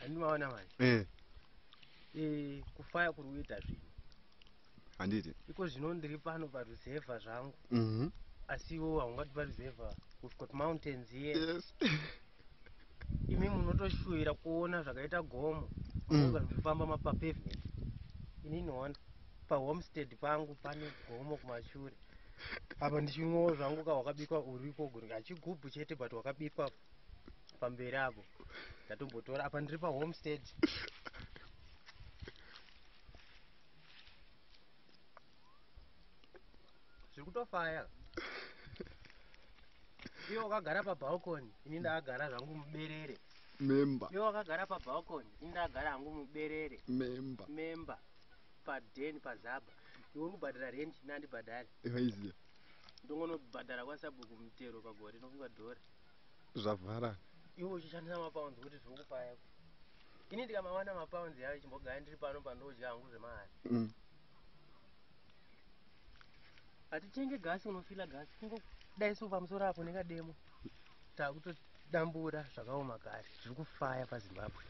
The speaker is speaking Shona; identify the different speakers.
Speaker 1: Handimaona manje.
Speaker 2: Eh.
Speaker 1: Eh, kufaya kuri kuita zvinhu.
Speaker 2: Handiti.
Speaker 1: Iko zvino ndiri pano paruzevha zvangu. Asi iwo haungati paruzevha. We've got mountains here.
Speaker 2: Yes.
Speaker 1: Imi munotoshuwira kuona zvakaita gomo. Munogara muchifamba pavement. Inini ona pahomestead pangu pane gomo kumashure. Apa ndichinwawo zvangu ka wakabikwa uriko hachigubhu chete but wakabikwa pamberi apo. Ndatombotora apa ndiri pahomestead. Zviri kutofaya. Iwe wakagara pabalcony, ini ndakagara zvangu muberere.
Speaker 2: Member.
Speaker 1: Iwe wakagara pabalcony, ini ndakagara hangu muberere.
Speaker 2: Member.
Speaker 1: Member. Padeni pazaba. Iwe uri kubhadhara rent, ini handibhadhari.
Speaker 2: Waiziya.
Speaker 1: Ndongonobhadhara kwasabhuku mutero pagore inofunga dhora.
Speaker 2: Zvavharana.
Speaker 1: Iwe uchishandisa mapounds kuti zviri kufaya. Ini ndikamawana mapounds yacho chimbogara ndiri pano pandodya hangu zvemahara. Hatitenge gasi, unofila gasi kungodai so pamusoro apo nekademo. Takutodambura zvakaoma kare. Zviri kufaya paZimbabwe.